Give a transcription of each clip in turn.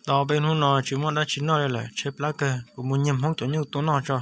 Tau peb hnub no tsis muaj dab tsi noj li lawm, tshaib plab kawg, kuv mus nyiag Hmoob cov nyuj tuaj noj tso.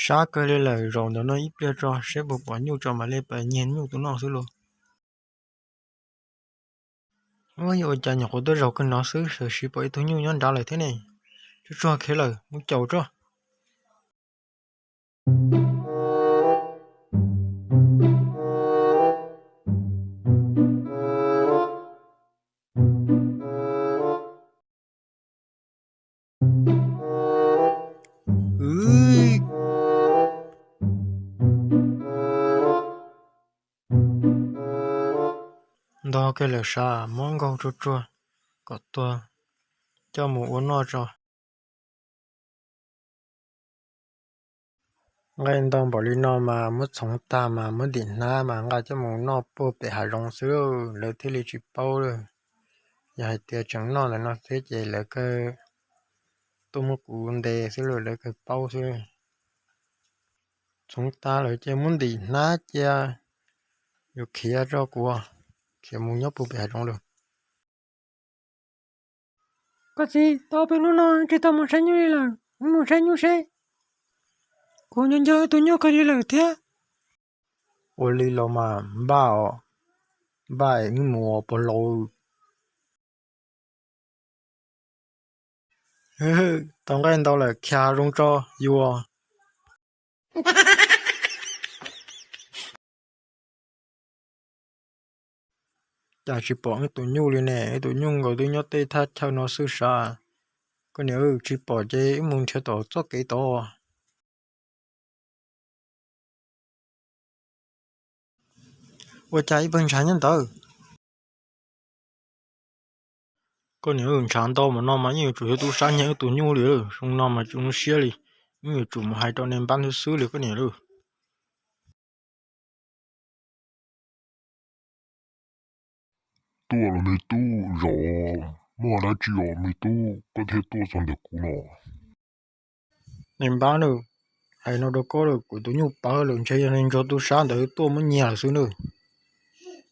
Sab kawg li lawm, zaum ntawm no ib pliag tso seb puas pom nyuj tso mam li pas nyiag nyuj tuaj noj xwb lauj. Ua cas nyuam qhuav tuaj zaum kawg no xwb, sawv siv pom ib tug nyuj nyob nrad lawm thiab ne. Tsuag tsuag khiav lawm, mus caum tso. Ntog kiag lawm sav, muab nkaug tsuag tsuag kom tuag, coj mus ua noj tso. Nqaij ntau npaum li no mas muab txhoov tag mas muab ntim hnab mas nqa coj mus noj puag pem hav zoov xwb, lawv thiaj li tsis paub lawm. Yog hais tias tseem noj ntawm no thiab ces lawv kawg tuaj muab kuv ntes xwb lauj, lawv kawg paub xwb. Txhoov tag lawm ces muab ntim hnab cia, yuav khiav rau kuv, khiav mus nyob puag pem hav zoov lawm. Koj txiv, tau peb hnub no tsis tau mus saib nyuj li lawm, wb mus saib nyuj seb. Kuv nco nco wb tus nyuj kawg li lawm thiab. Ua li los mas npaj os, npaj wb mus os pog laus. Tau nqaij ntau lawm, khiav hav zoov tso yuav. Cas tsis pom wb tus nyuj li ne? Wb tus nyuj nkaus twb nyob tej thaj chaw no xwb sav. Koj niam, tsis pom ces wb mus nrhiav tom txoj kev tod. Ua cas ib pawg ntshav nyob ntawd? Koj niam, ntshav ntau mas no mas yeej yuav tsum yog tub sab nyiag wb tus nyuj li. Zoo no mas tsis zoo siab li. Yeej yuav tsum mus hais rau nais npab xwb xwb li koj niam lauj. Tuaj los me tub, zaum, muaj dab tsi os me tub koj thiaj tuaj txog ntawm kuv no? Nais npab lauj, hais no rau koj lauj, kuv tus nyuj pawv lawm, ntshe yog niag ntsuag tub sab ntawd tuaj muab nyiag lawm xwb nawb.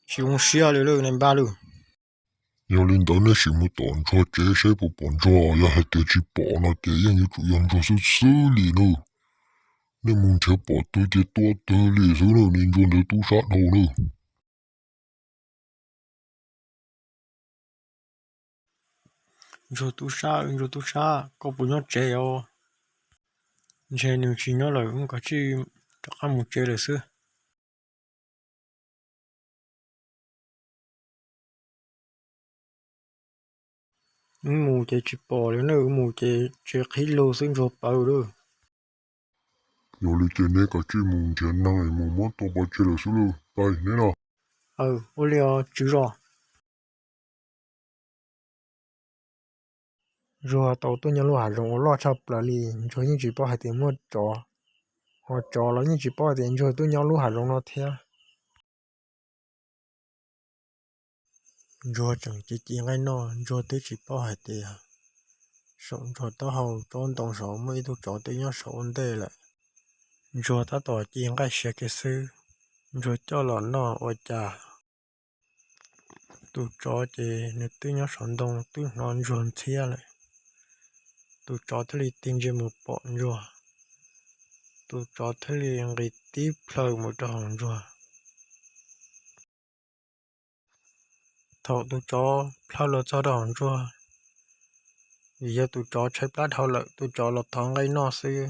Tsis zoo siab li lauj nais npab lauj. Yog li ntawd nej sim mus tom ntsuag tsev seb puas pom ntsuag, yog hais tias tsis pom no ces yeej yuav tsum yog ntsuag xwb xwb li nawb. Nej mus nrhiav pom twg ces tua twg li xwb nawb, niag ntsuag ntawd tub sab dhau nawb. Ntsuag tub sab, ntsuag tub sab, koj puas nyob tsev os? Ntshe nws tsis nyob lawm, wb kav tsij rov qab mus tsev lawm xwb. Wb mus ces tsis pom li nawb, wb mus ces tsev qhib lug xwb ntsuag pawv lauj. Yog li ces neb kav tsij mus nrhiav neeg es mus muab tua pov tseg lawm xwb lauj, pais neb no. Aw, ua li os tswv zos. Ntsuag tau tuaj nyob lub hav zoov uas loj tshaj plaws li, ntsuag yeej tsis paub hais tias muaj tsov, ho tsov los yeej tsis paub hais tias ntsuag tuaj nyob lub hav zoov no thiab. Ntsuag tseem ci ci nqaij noj, ntsuag twb tsis paub hais tias saum ntsuag taub hau tsob ntoo saud muaj ib tug tsov twb nyob saum ua ntej lawm. Ntsuag tab tom ci nqaij siav kiag xwb, ntsuag coj los noj ua cas tus tsov ces nws twb nyob saum ntoo twb hnov ntsuag ntxhiab lawm. Tus tsov thiaj li tig ntsia mus pom ntsuag, tus tsov thiaj li nqis tib plhaw mus rau hauv ntsuag. Thaum tus tsov plhaw los txog rau hauv ntsuag, vim yog tus tsov tshaib plab dhau lawm, tus tsov los thov nqaij noj xwb,